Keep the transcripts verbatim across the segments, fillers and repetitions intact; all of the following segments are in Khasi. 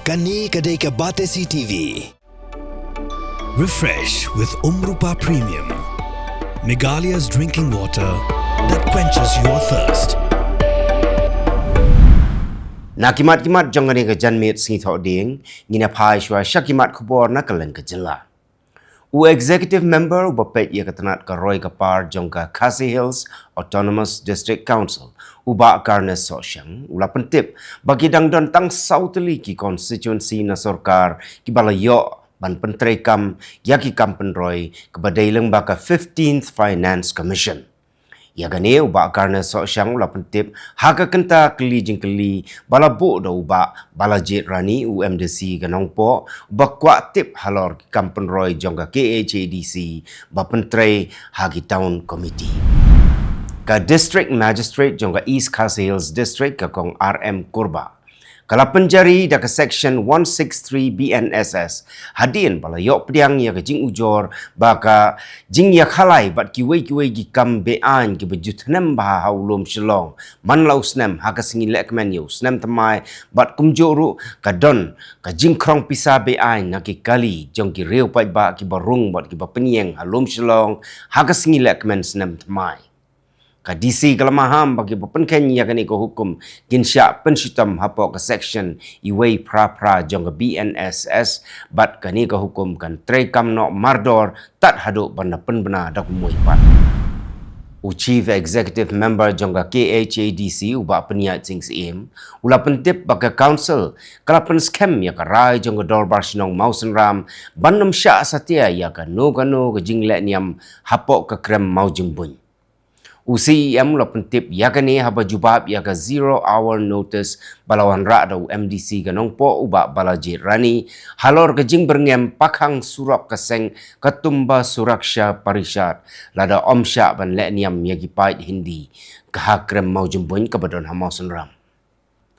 Kane ka dei ka Batesi T V. Refresh with Umrupa Premium, Meghalaya's drinking water that quenches your thirst. Na ki mat ki mat jong kane ka janmiet sngi Thohdieng, ngin ïa phai shuwa sha ki mat khubor na kylleng ka jylla. U Executive Member uba peit ïa ka tnat ka roi ka par jong ka Khasi Hills Autonomous District Council, u Bah Carnes Sohshang, u la pyntip ba ki dang don tang saw tylli ki constituency na sorkar kiba la ïoh ban pyntreikam ïa ki kam pynroi kaba dei lyngba ka fifteenth Finance Commission. Ïa kane u Bah Carnes Sohshang u la pyntip ha ka kynta kylli jingkylli ba la buh da u Bah Balajied Rani, u M D C ka Nongpoh, uba kwah tip halor ki kam pynroi jong ka K H A D C ba pyntrei ha ki Town Committee. Ka District Magistrate jong ka East Khasi Hills District, ka Kong R M Kurbah, ka la pynjari da ka Section one six three B N S S hadien ba la ïoh pdiang ïa ka jingujor ba ka jingïakhalai bad kiwei kiwei ki kam be-aiñ kiba ju thnem bha ha u lum Shillong man la u snem ha ka sngi lehkmen ïa u snem thymmai, bad kumjuh ruh ka don ka jingkhrong pisa be-aiñ na ki kali jong ki riew paidbah kiba rung bad kiba pynïeng ha lum Shillong ha ka sngi lehkmen snem thymmai. Ka D C ka la maham ba kiba pynkheiñ ïa kane ka hukum kin shah pynshitom hapoh ka Section iwei phra phra jong ka B N S S, bad kane ka hukum kan treikam noh mardor tad haduh ban da pynbna da kumwei pat. U Chief Executive Member jong ka K H A D C, u Bah Pynïaid Sing Syiem, u la pyntip ba ka Council ka la pynskhem ïa ka rai jong ka Dorbar Shnong Mawsynram ban ym shah satia ïa kano kano ka jinglehniam hapoh ka krem mawjingbuiñ. U C E M u la pyntip ïa kane haba jubab ïa ka zero hour notice ba la wanrah da u M D C ka Nongpoh, u Bah Balajied Rani, halor ka jingbyrngem pakhang surok ka seng Kutumba Suraksha Parishad lada ym shah ban lehniam ïa ki paid Hindi ka ha krem mawjingbuiñ kaba don ha Mawsynram.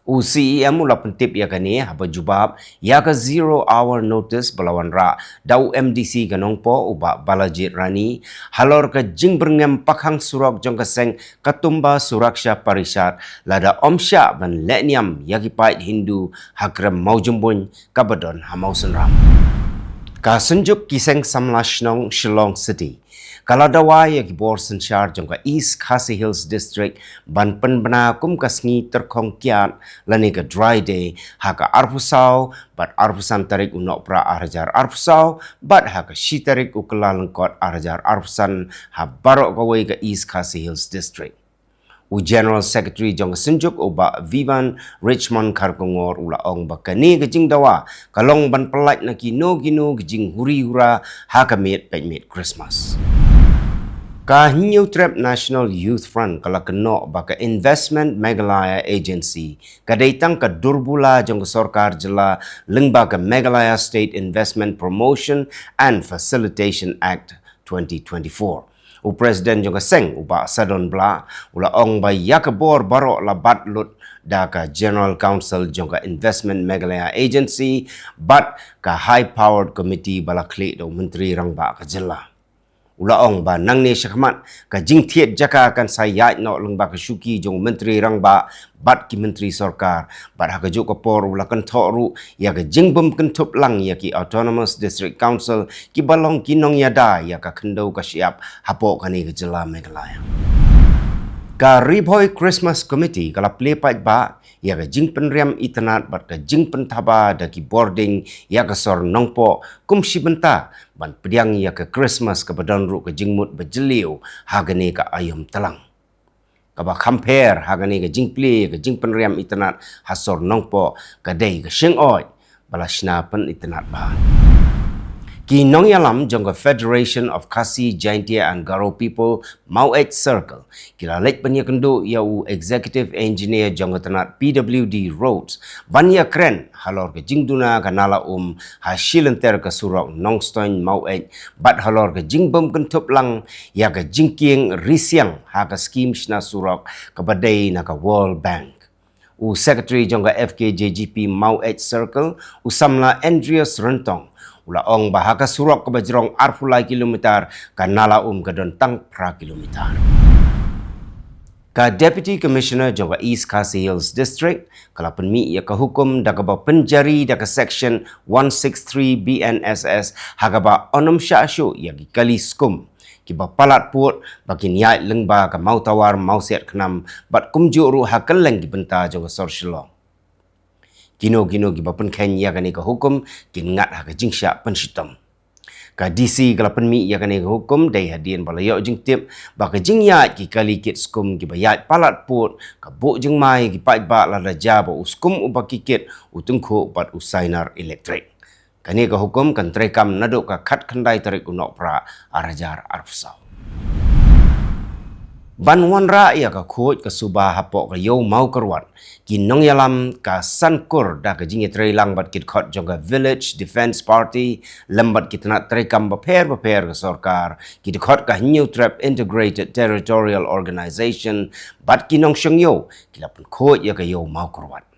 U C E M u la pyntip ïa kane haba jubab ïa ka zero hour notice ba la wanrah da u M D C ka Nongpoh, u Bah Balajied Rani, halor ka jingbyrngem pakhang surok jong ka seng Kutumba Suraksha Parishad lada ym shah ban lehniam ïa ki paid Hindu ha krem mawjingbuiñ kaba don ha Mawsynram. Ka Synjuk ki Seng Samla Shnong Shillong City ka la dawa ïa ki bor synshar jong ka East Khasi Hills District ban pynbna kum ka sngi tyrkhong kiad lane ka dry day ha ka arphew saw bad arphew san tarik u Nohprah ar hajar arphew saw bad ha ka shi tarik u Kyllalyngkot ar hajar arphew san ha baroh kawei ka East Khasi Hills District. U General Secretary jong ka Synjuk, u Bah Vivian Richmond Kharkongor, u la ong ba kane ka jingdawa ka long ban pyllait na kino kino ki jinghuri hura ha ka miet peit miet Christmas. Ka Hynñiewtrep National Youth Front ka la kynnoh ba ka Investment Meghalaya Agency ka dei tang ka dur bula jong ka sorkar jylla lyngba ka Meghalaya State Investment Promotion and Facilitation Act twenty twenty-four. U President jong ka seng, u Bah Sadon Blah, u la ong ba ïa ka bor baroh la bat lut da ka General Council jong ka Investment Meghalaya Agency bad ka High Powered Committee ba la khlieh da u Myntri Rangbah ka jylla. U la ong ba nangne shakhmat ka jingthied jaka kan sa ïaid noh lyngba ka shuki jong u Myntri Rangbah bad ki myntri sorkar, bad ha kajuh ka por u la kynthoh ruh ïa ka jingbym kynthup lang ïa ki Autonomous District Council kiba long ki nongïada ïa ka khyndew ka shyiap hapoh kane ka jylla Meghalaya. Ka Ri Bhoi Christmas Committee ka la plie paidbah ïa ka jingpynriam itynnad bad ka jingpynthaba da ki bording ïa ka sor Nongpoh kum shi bynta ban pdiang ïa ka Christmas kaba don ruh ka jingmut ba jylliew ha kane ka aïom tlang. Kaba kham pher ha kane ka jingplie ïa ka jingpynriam itynnad ha sor Nongpoh ka dei ka shyngkhot ba la shna pynitynnad bha. Ki nongïalam jong ka Federation of Khasi Jaintia and Garo People Maweit Circle ki la leit ban ïakynduh ïa u Executive Engineer jong ka tnat P W D Roads ban ïakren halor ka jingduna ka nala um ha shilynter ka surok Nongstoiñ Maweit bad halor ka jingbym kynthup lang ïa ka jingkieng risiang ha ka skim shna surok kaba dei na ka World Bank. U Secretary jong ka F K J G P Maweit Circle, u samla Andreas Ryntong, u la ong ba ha ka surok kaba jrong arphew lai kilometer, ka nala um ka don tang phra kilometer. Ka Deputy Commissioner jong ka East Khasi Hills District ka la pynmih ïa ka hukum da kaba pynjari da ka Section one six three B N S S ha kaba ym shah shuh ïa ki kali skum kiba palat pud ba kin ïaid lyngba ka Mawtawar Mawsiat Khnam bad kumjuh ruh ha kylleng ki bynta jong ka sor Shillong. Kino kino kiba pynkheiñ ïa kane ka hukum kin ngat ha ka jingshah pynshitom. Ka D C ka la pynmih ïa kane ka hukum dei hadien ba la ïoh jingtip ba ka jingïaid ki kali kit skum kiba ïaid palat pud ka buh jingma ïa ki paidbah lada jia ba u skum uba ki kit u tyngkhuh bad u sainar elektrik. Kane ka hukum kan treikam naduh ka khatkhyndai tarik u Nohprah ar hajar arphew saw. Ban wanrah ïa ka khuid ka suba hapoh ka Ïew Mawkyrwat, ki nongïalam ka Sankur da ka jingïatreilang bad ki dkhot jong ka Village Defence Party lem bad ki tnat treikam bapher bapher ka sorkar, ki dkhot ka Hynñiewtrep Integrated Territorial Organization bad ki nongshong ïew ki la pynkhuid ïa ka Ïew Mawkyrwat.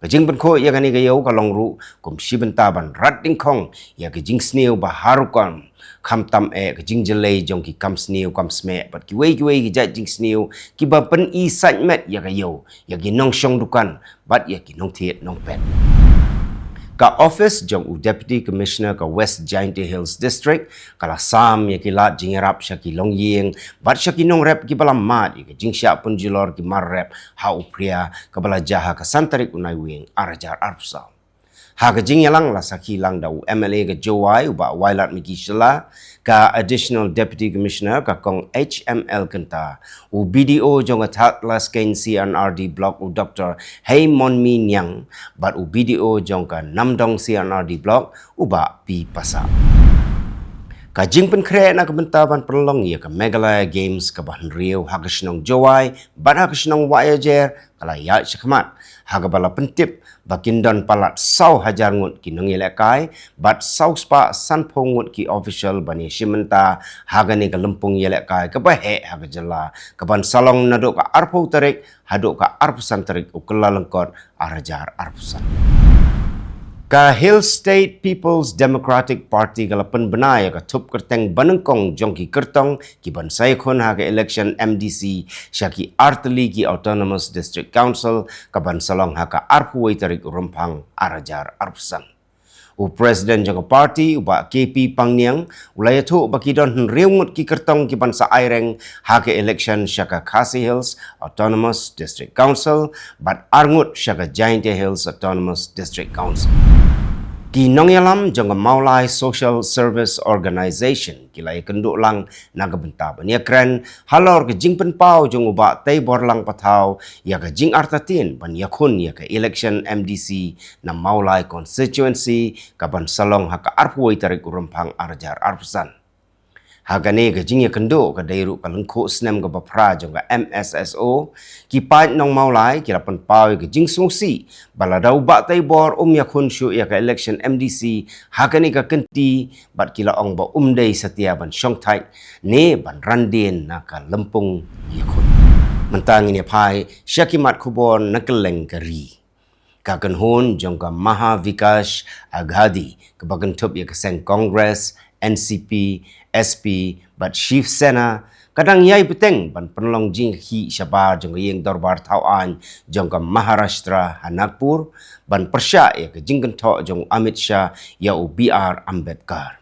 Ka jingpynkhuid ïa kane ka ïew ka long ruh kum shi bynta ban rat dyngkhong ïa ka jingsniew ba har rukom, khamtam eh ka jingjyllei jong ki kam sniew kam smeh bad kiwei kiwei ki jait jingsniew kiba pyni sait met ïa ka ïew, ïa ki nongshong dukan bad ïa ki nongthied nongpet. Ka office jong u Deputy Commissioner ka West Jaintia Hills District ka la sam ïa ki lad jingïarap sha ki longïing bad sha ki nongrep kiba la mad ïa ka jingshah pynjulor ki mar rep ha u phria kaba la jia ha ka san tarik u Naiwieng ar hajar arphew saw. Ha ka jingïalang la sakhi lang da u M L A ka Jowai u Bah Wailadmiki Shylla, ka Additional Deputy Commissioner ka Kong H M L Kynta, u B D O jong ka Thadlaskeiñ C and R D Block u Doktor Heimonmi Niang bad u B D O jong ka Namdong C and R D Block u Bah P Passah. Ka jingpynkhreh na ka bynta ban pynlong ïa ka Meghalaya Games kaba hynriew ha ka shnong Jowai bad ha ka shnong Wahiajer ka la ïaid shakhmat ha kaba la pyntip ba kin don palat saw hajar ngut ki nongïalehkai bad saw spah sanphew ngut ki official ban ïashim bynta ha kane ka lympung ïalehkai kaba heh ha ka jylla kaban sa long naduh ka arphew tarik haduh ka arphew san tarik u Kyllalyngkot ar hajar arphew san. Ka Hill State People's Democratic Party ka la pynbna ïa ka thup kyrteng banyngkong jong ki kyrtong kiban sa ïakhun ha ka election M D C sha ki artylli ki Autonomous District Council kaban sa long ha ka arphew wei tarik u Rymphang ar hajar arphew san. U President jong ka party u Bah K P Pangniang u la ïathuh ba ki don hynriew ngut ki kyrtong kiban sa aireng ha ka election sha ka Khasi Hills Autonomous District Council bad ar ngut sha ka Jaintia Hills Autonomous District Council. Ki nongïalam jong ka Mawlai Social Service Organization ki la ïakynduh lang na ka bynta ban ïakren halor ka jingpynpaw jong u Bah Teibor Lang Pathaw ïa ka jingartatien ban ïakhun ïa ka election M D C na Mawlai constituency kaban sa long ha ka arphew wei tarik u Rymphang ar hajar arphew san. Ha kane ka jingïakynduh ka dei ruh ka lyngkhuh snem kaba phra jong ka M S S O, ki paid nong Mawlai ki la pynpaw ïa ka jingsngewsih ba lada u Bah Teibor um ïakhun shuh ïa ka election M D C ha kane ka kynti bad ki la ong ba um dei satia ban shongthait ne ban ran dien na ka lympung ïakhun. Mynta ngin ïa phai sha ki mat khubor na kylleng ka ri. Ka kynhun jong ka Maha Vikash Aghadi kaba kynthup ïa ka seng Congress, N C P, S P bad Shiv Sena ka dang ïai bteng ban pynlong jingïakhih shabar jong ka ïing dorbar thaw aiñ jong ka Maharashtra ha Nagpur ban pyrshah ïa ka jingkynthoh jong u Amit Shah ïa u B R Ambedkar.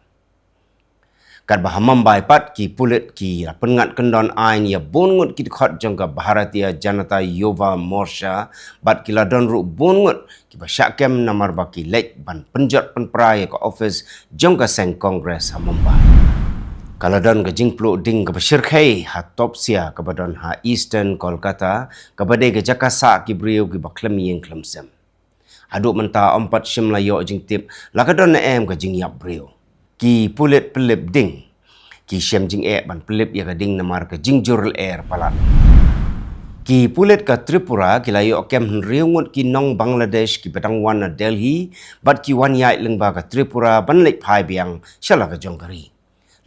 Katba ha Mumbai pat ki pulit ki la pynngat kyndon aiñ ïa bun ngut ki dkhot jong ka Bharatiya Janata Yuva Morcha bad ki la don ruh bun ngut kiba shah kem namar ba ki leit ban pynjot pynpra ïa ka office jong ka seng Congress ha Mumbai. Ka la don ka jingpluh ding kaba shyrkhei ha Topsia kaba don ha Eastern Kolkata kaba dei ka jaka sah ki briew kiba khlem ïing khlem sem. Haduh mynta ym pat shym la ïoh jingtip la ka don ne em ka jingïap briew. Ki pulit pynlip ding ki shem jingeh ban pynlip ïa ka ding namar ka jingjur lyer palat. Ki pulit ka Tripura ki la ïoh kem hynriew ngut ki nong Bangladesh kiba dang wan na Delhi bad ki wan ïaid lyngba ka Tripura ban leit phai biang sha la ka jong ka ri.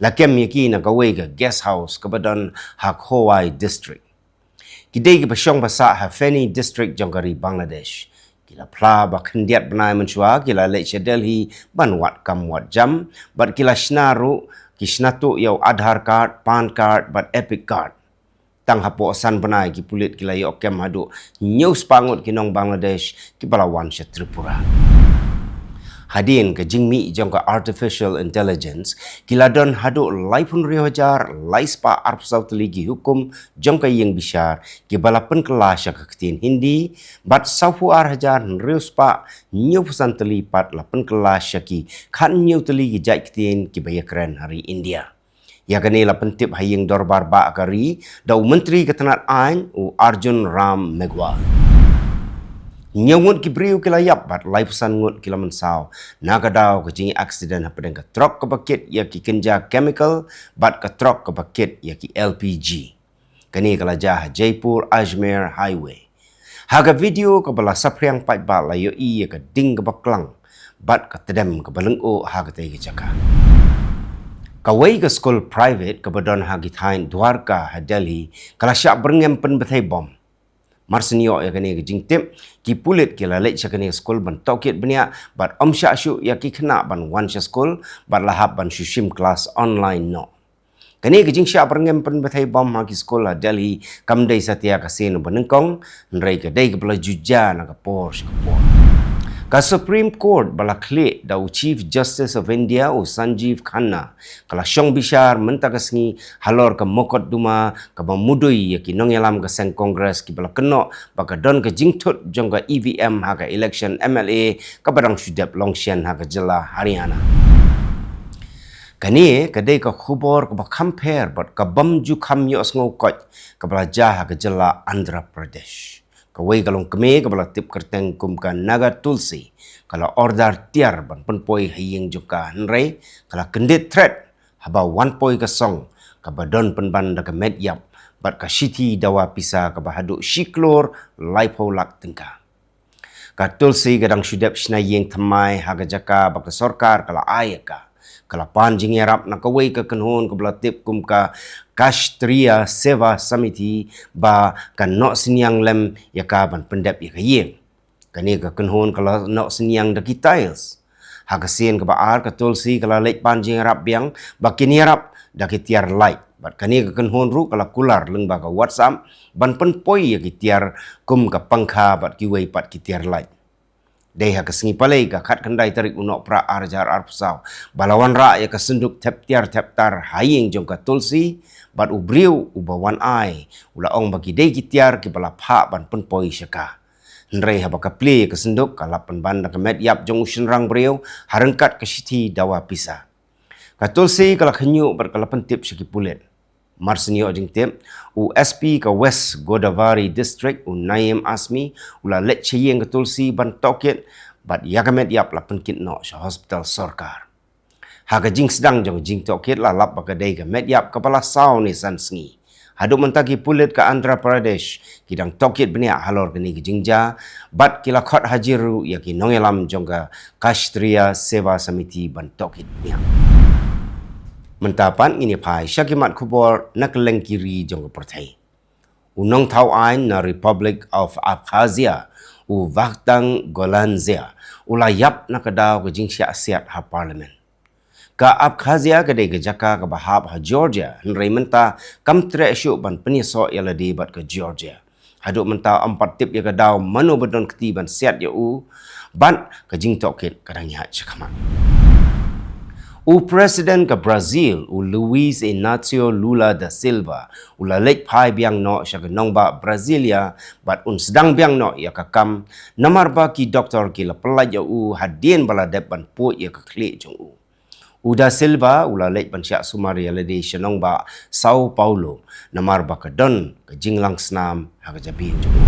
La kem ïa ki na kawei ka guest house kaba don ha Khowai District. Ki dei kiba shong ba sah ha Feni District jong ka ri Bangladesh. Ki la phla ba khyndiat bnai mynshuwa ki la leit sha Delhi ban wad kam wad jam bad ki la shna ruh, ki shna tuh ïa u Aadhaar card, PAN card bad EPIC card. Tang hapoh san bnai ki pulit ki la ïoh kem haduh hynñiew spah ngut ki nong Bangladesh kiba la wan sha Tripura. Hadien ka jingmih jong ka artificial intelligence, ki la don haduh laiphew hynriew hajar lai spah arphew saw tylli ki hukum jong ka ïing bishar kiba la pynkylla sha ka ktien Hindi, bad sawphew ar hajar hynriew spah hynñiewphew san tylli pat la pynkylla sha ki khathynñiew tylli ki jait ktien kiba ïakren ha ri India. Ïa kane la pyntip ha ïing dorbar bah ka ri da u Myntri ka tnat aiñ, u Arjun Ram Meghwal. Hynñiew ngut ki briew ki la ïap bad laiphew san ngut ki la mynsaw na ka daw ka jingïa aksiden hapdeng ka trok kaba kit ïa ki kynja chemical bad ka trok kaba kit ïa ki L P G. Kane ka la jia ha Jaipur Ajmer Highway. Ha ka video kaba la saphriang paidbah la ïohi ïa ka ding kaba klang bad ka tdem kaba lyngngoh ha katei ka jaka. Kawei ka skul private kaba don ha ki thaiñ Dwarka ha Delhi ka la shah byrngem pynbthei bom. Mar shen ïoh ïa kane ka jingtip, ki pulit ki la leit sha kane ka skul ban tohkit bniah bad ym shah shuh ïa ki khynnah ban wan sha skul bad la hap ban shu shim klas online noh. Kane ka jingshah byrngem pynbthei bom ha ki skul ha Delhi kam dei satia ka sien ba nyngkong, hynrei ka dei kaba la ju jia na ka por sha ka por. Ka Supreme Court ba la khlieh da u Chief Justice of India u Sanjeev Khanna ka la shong bishar mynta ka sngi halor ka mokotduma kaba mudui ïa ki nongïalam ka seng Congress kiba la kynnoh ba ka don ka jingthut jong ka E V M ha ka election M L A kaba dang shu dep long shen ha ka jylla Haryana. Kane ka dei ka khubor kaba kham pher bad ka bym ju kham ïohsngew koit kaba la jia ha ka jylla Andhra Pradesh. Kawei ka longkmie kaba la tip kyrteng kum ka Naga Tulsi ka la order tiar ban pynpoi ha ïing jong ka, hynrei ka la kyndit thret haba wan poi ka song kaba don pynban da ka met ïap bad ka shithi dawa pisa kaba haduh shi klur laiphew lak tyngka. Ka Tulsi ka dang shu dep shna ïing thymmai ha ka jaka ba ka sorkar ka la ai ïa ka. Ka la pan jingïarap na kawei ka kynhun kaba la tip kum ka Rashtriya Seva Samiti ba kan noh synñiang lem ïa ka ban pyndep ïa ka ïing. Kane ka kynhun ka la noh synñiang da ki tiles. Ha ka sien kaba ar, ka Tulsi ka la leit pan jingïarap biang ba kin ïarap da ki tiar light. Bad kane ka kynhun ruh ka la kular lyngba ka WhatsApp ban pynpoi ïa ki tiar kum ka pangkha bad kiwei pat ki tiar light. Dei ha ka sngi Palei ka khatkhyndai tarik u Nohprah ar hajar arphew saw ba la wanrah ïa ka synduk thep tiar thep tar ha ïing jong ka Tulsi, bad u briew uba wan ai u la ong ba ki dei ki tiar kiba la phah ban pynpoi sha ka. Hynrei haba ka plie ïa ka synduk, ka lap pynban da ka met ïap jong u shynrang briew ha ryngkat ka shithi dawa pisa. Ka Tulsi ka la khynñiuh bad ka la pyntip sha ki pulit. Mar shen ïoh jingtip, u S P ka West Godavari District, u Naeem Azmi, u la leit sha ïing ka Tulsi ban tohkit, bad ïa ka met ïap la pynkit noh sha hospital sorkar. Ha ka jingsdang jong ka jingtohkit la lap ba ka dei ka met ïap kaba la saw ne san sngi. Haduh mynta ki pulit ka Andhra Pradesh ki dang tohkit bniah halor kane ka jingjia, bad ki la khot hajir ruh ïa ki nongïalam jong ka Rashtriya Seva Samiti ban tohkit bniah. Mynta pat ngin ïa phai sha ki mat khubor na kylleng ki ri jong ka pyrthei. U nongthaw aiñ na Republic of Abkhazia, u Vakhtang Golandzia, u la ïap na ka daw ka jingshah siat ha Parliament. Ka Abkhazia ka dei ka jaka kaba hap ha Georgia, hynrei mynta kam treh shuh ban pynïasoh ïa lade bad ka Georgia. Haduh mynta ym pat tip ïa ka daw mano ba don kti ban siat ïa u, bad ka jingtohkit ka dang ïaid shakhmat. U President ka Brazil, u Luiz Inacio Lula da Silva, u la leit phai biang noh sha ka nongbah Brasilia, bad un sdang biang noh ïa ka kam, namar ba ki doktor ki la pyllait ïa u hadien ba la dep ban pud ïa ka khlieh jong u. U Da Silva u la leit ban shah sumar ïa lade sha nongbah Sao Paulo, namar ba ka don ka jinglang snam ha ka jabieng jong u.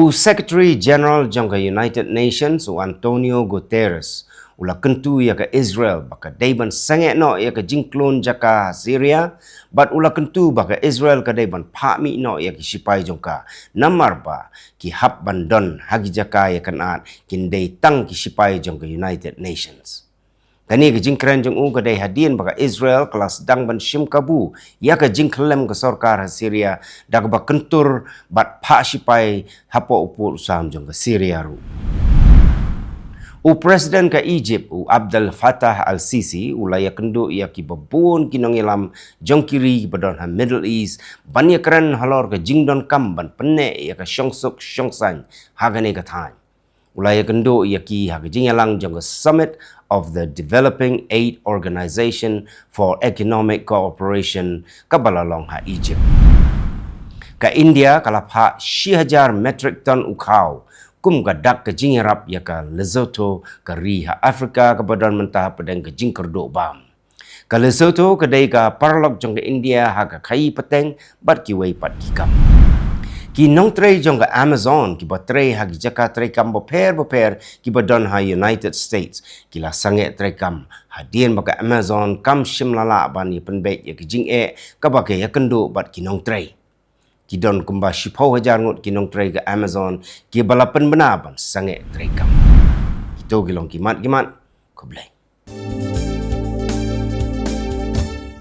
U Secretary General jong ka United Nations, u Antonio Guterres, u la kyntu ïa ka Israel ba ka dei ban sangeh noh ïa ka jingklun jaka ha Syria, bad u la kyntu ba ka Israel ka dei ban phah mih noh ïa ki shipai jong ka, namar ba ki hap ban don ha ki jaka ïa ka nat kin dei tang ki shipai jong ka United Nations. Kane ka jingkren jong u ka dei hadien ba ka Israel ka la sdang ban shim kabu ïa ka jingkhyllem ka sorkar ha Syria, da kaba kyntur bad phah shipai hapoh u pud u sam jong ka Syria ruh. U President ka Egypt, u Abdel Fattah al-Sisi, u la ïakynduh ïa ki babun ki nongïalam jong ki ri kiba don ha Middle East ban ïakren halor ka jingdonkam ban pynneh ïa ka shongsuk shongsaiñ ha kane ka thaiñ. U la ïakynduh ïa ki ha ka jingïalang jong ka Summit of the Developing Aid Organization for Economic Cooperation kaba la long ha Egypt. Ka India ka la phah shi hajar metric ton u khaw kum ka dak ka jingïarap ïa ka Lesotho, ka ri ha Afrika kaba don mynta hapdeng ka jingkyrduh bam. Ka Lesotho ka dei ka paralok jong ka India ha ka khaïi pateng bad kiwei pat ki kam. Ki nongtrei jong ka Amazon kiba trei ha ki jaka treikam bapher bapher kiba don ha United States ki la sangeh treikam hadien ba ka Amazon kam shym la lah ban ïa pynbeit ïa ka jingeh kaba ka ïakynduh bad ki nongtrei. Ki don kumba shiphew hajar ngut ki nongtrei ka Amazon kiba la pynbna ban sangeh treikam. Kito ki long ki mat ki mat. Khublei.